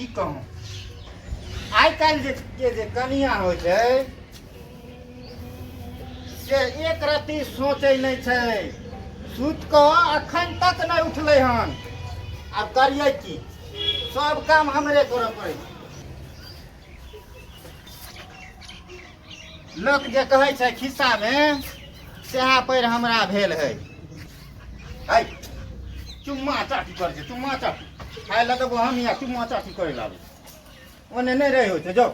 की कहूँ, आइ काल्हि जे के जे कनिया होइ छै से एक रत्ती सोचै नहि छै। सुति कऽ अखन तक नहि उठलै हन। आब करियै की, सब काम हमरे करऽ पड़ै छै। लोक जे कहै छै खिस्सामे, सएह पढ़ि हमरा भेल है। है चुम्मा चाटी करै छै, चुम्मा चाटी। खाय लए देबो हम या चुम्मा चाटी करै लागै। ओने नहि रहै होइ छै। जाउ,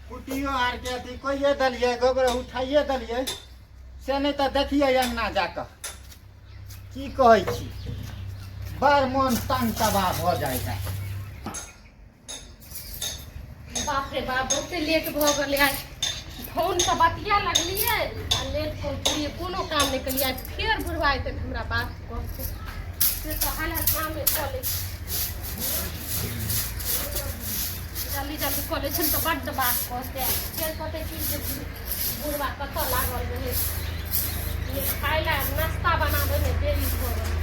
कुटियो आरके अथी कहिए देलियै, गोबर उठाइए देलियै। से नहि तऽ देखियै अङ्गना जाकऽ की कहै छी। बड़ मोन तंग तबाह भऽ जाइ है। बाप रे बाप, बहुते लेट भऽ गेलै आइ। फोनसँ बतिया लगलियै आ लेट पहुँचलियै, कोनो काम नहि केलियै। आइ फेर बुढ़वा एतै तऽ हमरा बात कहतै। से तऽ हाल हाल कामे कऽ लै छी, जल्दी जल्दी कऽ लै छी तऽ बड्ड बात कहतै। फेर कहतै कि जे बुढ़वा कतऽ लागल रहै, खाय लए नाश्ता बनाबैमे देरी भऽ गेल।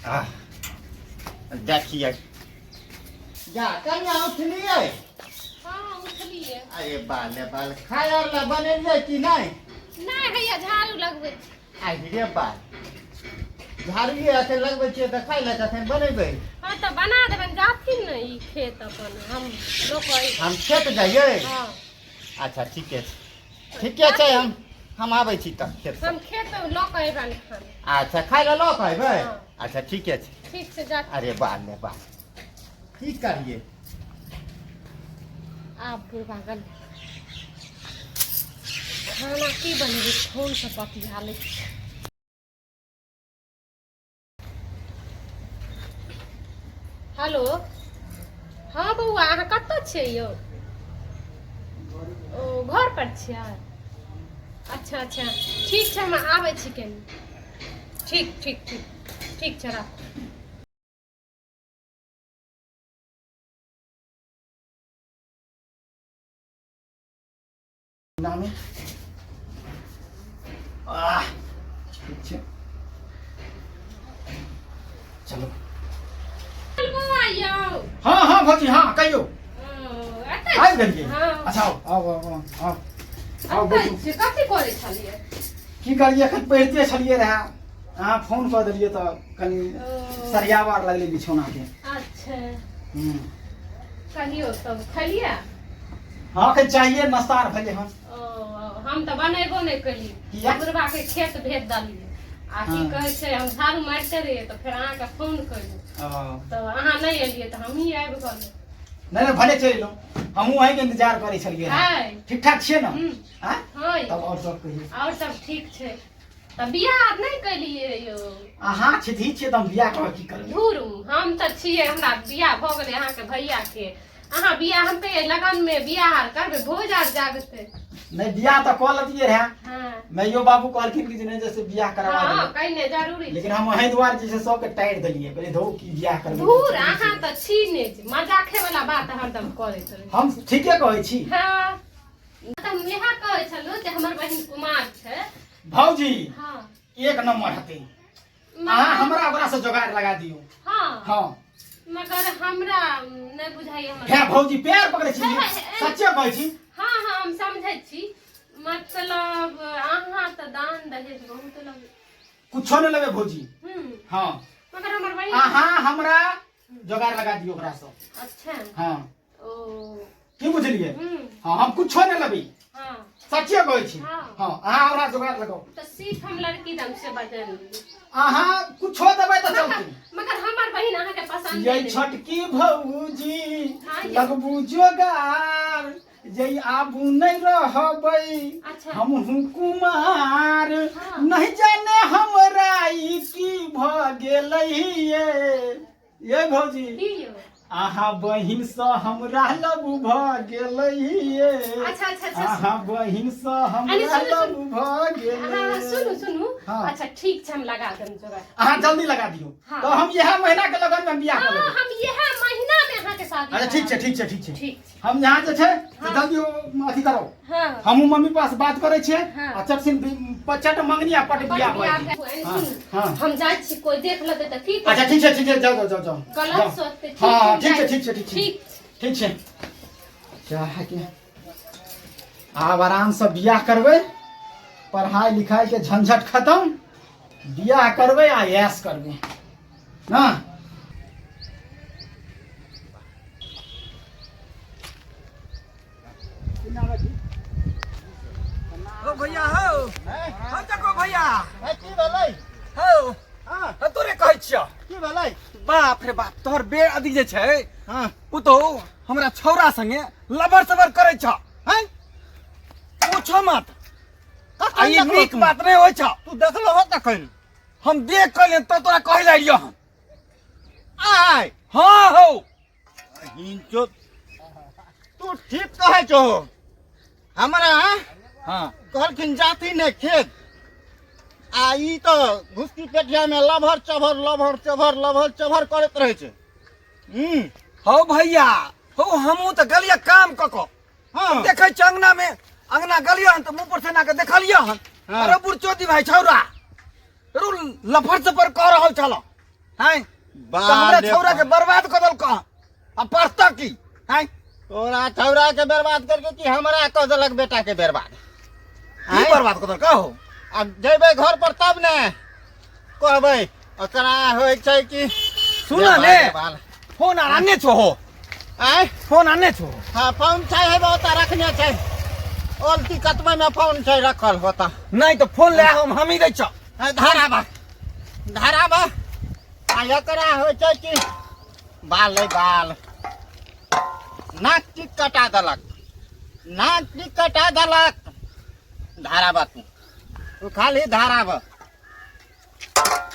आह, देखियै जा, कनिया उठलियै? हाँ, उठलियै। अरे बाले बाल, खाय आर ला बनेलियै कि नहि? नहि, हैया झाड़ू लगबै छी। आहि रे बाल, झाड़ुए अखन लगबै छियै तऽ खाय लए कखन बनेबै? हाँ तऽ बना देबनि, जाथिन ने ई खेत अपन हम लोक। हम खेत जाइयै? हाँ। अच्छा, ठीके छै, ठीके छै। हम आबै छी तऽ खेत। हम खेत लऽ कऽ अयबनि खाना। अच्छा, खाय लए लऽ कऽ अयबै? हँ। अच्छा, ठीके छै। ठीक छै, जा। अरे बाल रे बाल, की करियै? आब बुढ़बा गेल, खाना की बनेबै? फोनसँ बतिया लै छी। हेलो, हँ बौआ, अहाँ कतऽ छियै यौ? ओ घर पर छियै? अच्छा अच्छा, ठीक छै, हम आबै छी कनि। ठीक ठीक ठीक ठीक छै, राखू। नामी आह, ठीक छै, चलू। बौआ यौ। हाँ हाँ भौजी, हाँ, कहियौ। एतै। आबि गेलियै? हाँ। अच्छा, आउ आउ आउ आउ आउ आउ, एतै बैठू। छियै। कथी करै छलियै? की करियै, एखन पढ़िते छलियै रहए, अहाँ फोन कऽ देलियै तऽ कनि ओ। सरियाबऽ आर लगलै बिछौनाके। अच्छा। हूँ। कहियौ, तब खेलियै? हँ, एखन चाहिए नाश्ता आर भेलै हन। ओ हम तऽ बनेबो नहि केली। किया? बुढ़बा के खेत भेज देलियै आ की कहै छै, हम झाड़ू मारिते रहियै तऽ फेर अहाँके फोन केलहुँ। ओ। तऽ अहाँ नहि एलियै तऽ हमही आबि गेलहुँ। नहि नहि, भले चलि एलहुँ। हमहूँ अहीँके इंतजार करै छलियै रहए। हाय। ठीक ठाक छियै ने? हूँ। आँय? हँ। तब आओर सब कहियौ। आओर सब ठीक छै। तऽ बियाह नहि केलियै यौ? अहाँ छिधी छियै तऽ हम बियाह कऽ की करबै? धूर, हम तऽ छियै, हमरा बियाह भऽ गेलै अहाँके भैया के। अहाँ बियाह, हम कहियै लगन मे बियाह आर करबै, भोज आर जागतै। नहि, बियाह तऽ कऽ लेतियै रहए। माइयो बाबू कहलखिन कि जे नहि, जैसे बियाह करवा देबै। कहिने जरूरी। लेकिन हम अहीं दुआरे जे छै सबके टारि देलियै, कहलियै धौ, की बियाह करबै। धूर, अहाँ तऽ छी ने मजाके वाला बात हरदम करैत रहै। हम ठीके कहै छी। हँ, तऽ हम इएह कहै छलहुँ जे हमर बहिन कुमार छै। भौजी। हँ। एक नंबर हते। अहाँ हमरा ओकरा से जोगाड़ लगा दियौ। हाँ। हाँ। मगर हमरा नहि बुझाइए हमर। हे भौजी, पैर पकड़ै छी। हे, हे, हे। सच्चे कहै छी। हाँ हाँ, हम समझै छी। मतलब अहाँ तऽ दान दहेज बहुत लगे। कुछो नहि लेबै भौजी। हाँ। मगर हमर बहिन। अहाँ हमरा जोगाड़ लगा दियौ ओकरा से। अच्छा। हाँ। ओ। की बुझलियै? हाँ, हम कुछो नहि लेबै। सच्चे कहै छी। हाँ, अहाँ हमरा जोगाड़ लगाउ। तऽ सिर्फ हम लड़की दम से बदल अहाँ कुछो देबै तऽ चलतै। मगर हमर बहिन अहाँके पसंद ये नहि। छोटकी भौजी, हाँ, ये। लगबू जोगार जे आबू नहि रहबै। हमहूँ कुमार। नहीं जाने हमरा ई की भऽ गेलै ये। ये भौजी। की यौ? अहाँ बहिन सँ हमरा लव भऽ गेलै ये। अच्छा अच्छा अच्छा। अहाँ बहिन सँ अरे, हमरा सुनू, लव सुनू। भऽ गेलै। हाँ, सुनू सुनू। अच्छा, ठीक छै, हम लगा देब जोगाड़। अहाँ जल्दी लगा दियौ। तऽ हम इएह महीना के लगन में बियाह कऽ लेबै। हम इएह महीना में अहाँ अहाँके शादी अच्छा ठीक छै ठीक छै ठीक छै ठीक छै हम यहाँ जे छै से हाँ। जल्दी अथी करो हाँ हमहूँ मम्मी पास बात करै छियै हाँ। आ चट सिन चट मंगनी आ पट बड़ बियाह भऽ बियाह जेतै। भेल। हाँ, सुन, हाँ। हम जाइ छी कोई देख लेतै तऽ की अच्छा ठीक छै ठीक छै जाओ जाओ जाओ जाओ गलत जाओ। सोचतै ठीक हाँ हाँ हम ठीक छै जाइ ठीक छै ठीक छै ठीक ठीक छै चाह के आब आरामसँ बियाह करबै पढ़ाइ लिखाइके झंझट खतम बियाह करबै आ ऐश करबै ना। हो भैया हो हो चको भैया की भेलै हो हाँ हो तोरे कहै छियौ की भेलै बाप रे बाप तोहर बेर अधिक जे छै हाँ पुतहु हमरा छौरा संगे लबर सबर करै छ हैं पूछो मत आ कखन ई देखलो नीक तू? बात नहि होइ छ तू देखलो हो तखन हम देख कऽ तो तोरा कहै लए अलियौ हम आय हाँ हौ हिंचो तू ठीक कहै छो हमरा हाँ कहलखिन जाति ने खेत आ ई तऽ घुसकी पेटिया में लभर चभर लभर चभर लभर चभर करैत रहै छै हूँ हौ भैया हौ हमहूँ तऽ गेलियै काम कऽ कऽ हाँ देखै छियै अंगना में अंगना गेलियै हन तऽ मुँह पर से एना कऽ देखलियै हन हाँ। अरे बुढ़चोदी भाई छौरा रू लफड़ चफड़ कऽ रहल छल हैं तऽ हमरा बाप रे छौरा के बाप। बर्बाद कऽ देलक हन। आ पढ़ता की हैं तोरा छौरा के बर्बाद करके कि हमरा कऽ देलक बेटा के बर्बाद की आँय? बर्बाद कऽ देलक हो आब जेबै घर पर तब ने कहबै ओकरा होइ छै कि सुन ने बाल फोन आर आनने छो हो आँय फोन आनने छो हाँ फोन छै हे ओतऽ रखने छै ओलती कतबै में फोन छै रखल होता नहीं तो फोन ले हम ही दै छौ धराबा धराबा आ एकरा होइ छै कि बाल रे बाल नाक टिक कटा देलक नाक टिक कटा देलक धाराबा तू तू खाली धाराबा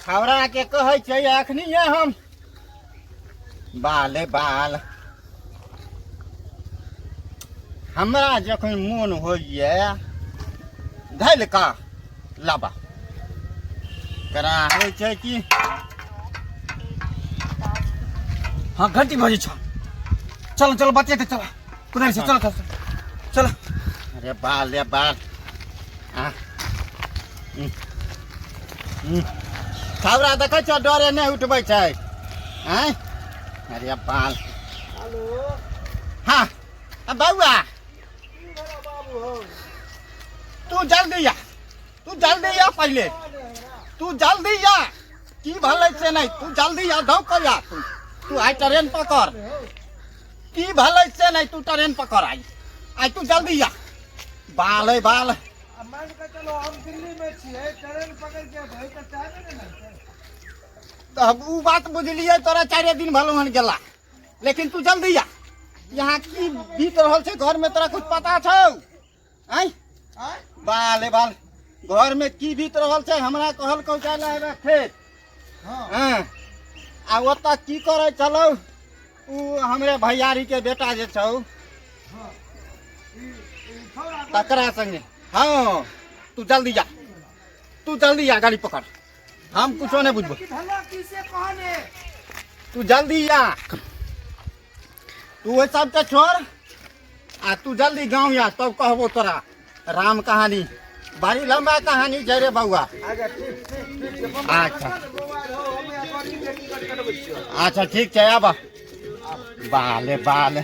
छौड़ा के कहै छै अखनी हम बाले बाल हमरा जखन मोन होइए धैल का लाबा करा होइ छै कि हाँ घंटी बजै छौ चलो चलो बतियाते चलो कुदारी से चलो चलो चलो अरे बाल रे बाल आ छौड़ा देखै छौ डरे नहि उठबै छै आँय अरे बाल हेलो हाँ आ बौआ की भेलो बाबू हौ तू जल्दी आ तू जल्दी आ पहिले तू जल्दी आ की भेलै से नहि तू जल्दी आ धौ कर आ तू तू आइ ट्रेन पकड़ की भेलै से नहि तू ट्रेन पकड़ आइ आइ तू जल्दी आ बाल है बाल आ मान के चलो हम दिल्ली में छियै ट्रेन पकड़ के भाई तऽ टाइमे ने लगतै तऽ उ बात बुझलियै तोरा चारे दिन भलो हन गेला लेकिन तू जल्दी आ यहाँ की बीत रहल छै घर में तोरा कुछ पता छौ आँय बाल हे बाल घर में की बीत रहल छै हमरा कहल कहू जाय लए हेबे खेत हाँ हँ आ ओतऽ की करै छलौ उ हमरे भैयारी के बेटा जे छौ हाँ ई ई छौड़ा तकरा संगे हाँ तू जल्दी जा तू जल्दी आ गाड़ी पकड़ हम कुछो नहीं बुझबो की भेलो की से कहने तू जल्दी आ तू ओहि सबके छोड़ आ तू जल्दी गाँव आ तब कहबो तोरा राम कहानी बड़ी लंबा कहानी छै रे बौआ अच्छा ठीक ठीक ठीक छै अच्छा। मोबाइल हो हम यहाँ गाड़ी के टिकट कटबै छियै अच्छा ठीक छै आब बाले बाल